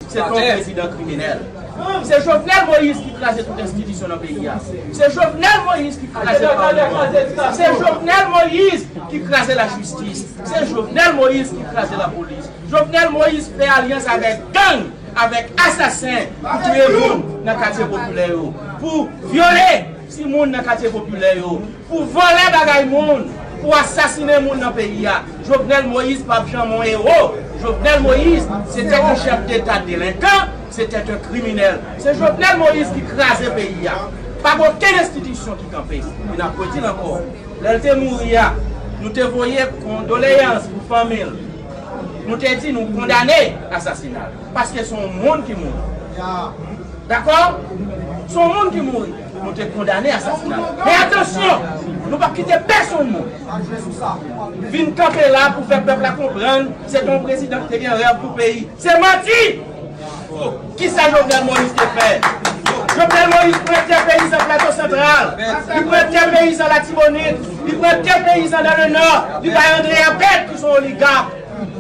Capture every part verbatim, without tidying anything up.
Se yon prezidan kriminèl. Se Jovenel Moïse ki kraze tout enstitisyon nan peyi a. Se Jovenel Moïse ki kraze palman. Se Jovenel Moïse ki kraze lajistis. Se Jovenel Moïse ki kraze lapolis. Jovenel Moïse fè alyans avèk gang, avèk asasen pou touye moun nan katye popilè yo, pou vyole timoun nan katye popilè yo, pou vòlè bagay moun, pou asasinen moun nan peyi a. Jovenel Moïse p ap janm yon ewo. Jovenel Moïse, se te yon chèf deta delenkan, se te yon kriminèl. Se Jovenel Moïse ki kraze peyi a. Pa gen okenn enstitisyon ki kanpe. E n ap redi l ankò. Lè l te mouri a, nou te voye kondoleyans pou fanmi l. Nou te di nou kondane asasina l. Paske se yon moun ki mouri. Dakò? Se yon moun ki mouri. Nou te kondane asasina l. Men atansyon, nou p ap kite pèsonn moun vin kanpe la pou fè pèp la konprann se te yon prezidan ki te gen rèv pou peyi. Se manti! Kisa Jovenel Moïse te fè? Jovenel Moïse pran tè peyizan Plato Santral, li pran tè peyizan Latibonit, li pran tè peyizan dan le Nò, li bay André Abed ki se yon oligak.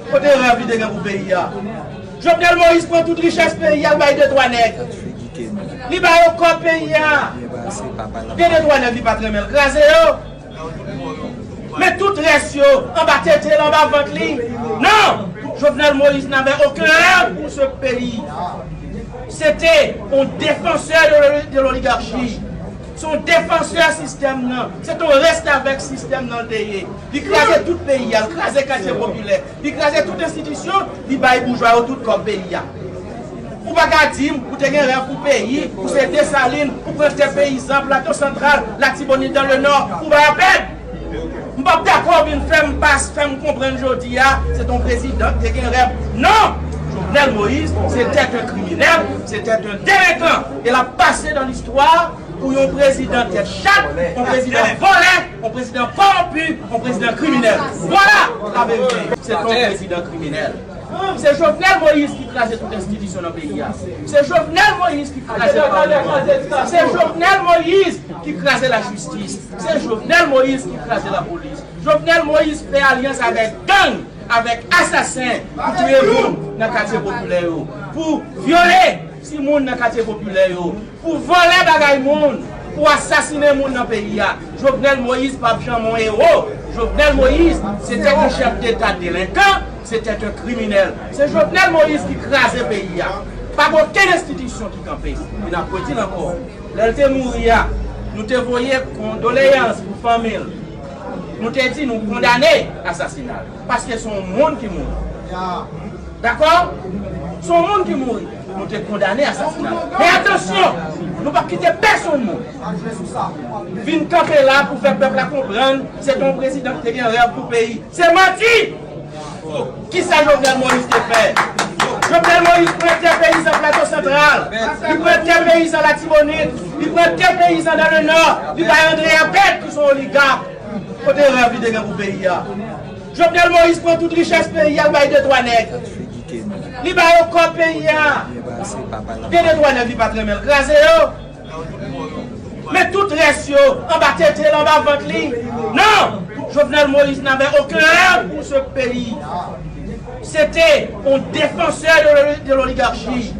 Kote rèv li te gen pou peyi a? Jovenel Moïse pran tout richès peyi a, l bay de twa nèg. Li ba yo kòb peyi a. Gen de twa nèg li pa t renmen l kraze yo. Men tout rès yo, anba tete l, anba vant li. Non! Jovenel Moïse n'avait aucun rêve pour ce pays. Se te yon defansè de, de l'oligarchie. Se yon defansè sistèm nan. Se te yon restavèk sistèm nan l te ye. Li kraze tout peyi a, li kraze katye popilè. Li kraze tout enstitisyon, li bay boujwa yo tout kòb peyi a. Ou pa ka di m ou te gen rèv pou peyi, ou se Desalin, ou pran tè peyizan, Plato Santral, Latibonit dan le Nò, ou bay Abed. M p ap dakò w vin fè m pas, fè m konprann jodi a, se t on prezidan ki te gen rèv. Non! Jovenel Moïse, se t on kriminèl, se t on delenkan. E l ap pase dan listwa pou yon prezidan tèt chat, yon prezidan vòlè, yon prezidan kòwonpi, yon prezidan kriminèl. Vwala la verite. Se t on prezidan kriminèl. Se Jovenel Moïse ki kraze tout enstitisyon nan peyi a. Se Jovenel Moïse ki kraze palman. Se Jovenel Moïse ki kraze lajistis. Se Jovenel Moïse ki kraze lapolis. Jovenel Moïse fè alyans avèk gang, avèk asasen pou touye moun nan katye popilè yo, pou vyole timoun nan katye popilè yo, pou vòlè bagay moun, pou asasinen moun nan peyi a. Jovenel Moïse p ap janm yon ewo. Jovenel Moïse, se t on chèf deta delenkan, se t on kriminèl. Se Jovenel Moïse ki kraze peyi a. Pa gen okenn enstitisyon ki kanpe. E n ap redi l ankò. Lè l te mouri a, nou te voye kondoleyans pou fanmi l. Nou te di nou kondane asasina l. Paske se yon moun ki mouri. Dakò? Se yon moun ki mouri. Nou te kondane asasina l. Men atansyon, nou p ap kite pèsonn moun vin kanpe la pou fè pèp la konprann se t on prezidan ki te gen rèv pou peyi. Se manti! Kisa Jovenel Moïse te fè? Jovenel Moïse pran tè peyizan Plato Santral, li pran tè peyizan Latibonit, li pran tè peyizan dan le Nò, li bay André Abed ki se yon oligak. Kote rèv li te gen pou peyi a? Jovenel Moïse pran tout richès peyi a, l bay de twa nèg. Li ba yo kòb peyi a. Gen de twa nèg li pa t renmen l kraze yo. Men tout rès yo, anba tete l, anba vant li. Non! Jovenel Moïse n'avait aucun rêve pour ce pays. Se te yon defansè de, de l'oligarchie.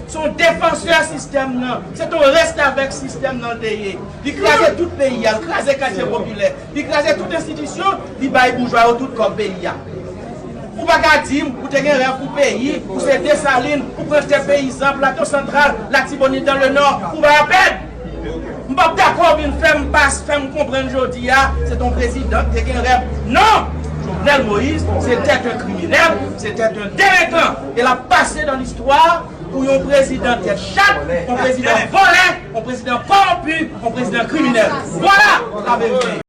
Se yon defansè sistèm nan. Se te yon restavèk sistèm nan l te ye. Li kraze tout peyi a, li kraze katye popilè. Li kraze tout enstitisyon, li bay boujwa yo tout kòb peyi a. Ou pa ka di m ou te gen rèv pou peyi, ou se Desalin, ou pran tè peyizan, Plato Santral, Latibonit dan le Nò, ou bay Abed. M p ap dakò w vin fè m pas, fè m konprann jodi a, se t on prezidan ki te gen rèv. Non! Jovenel Moïse, se t on kriminèl, se t on delenkan. E l ap pase dan listwa pou yon prezidan tèt chat, yon prezidan vòlè, yon prezidan kòwonpi, yon prezidan kriminèl. Vwala la verite.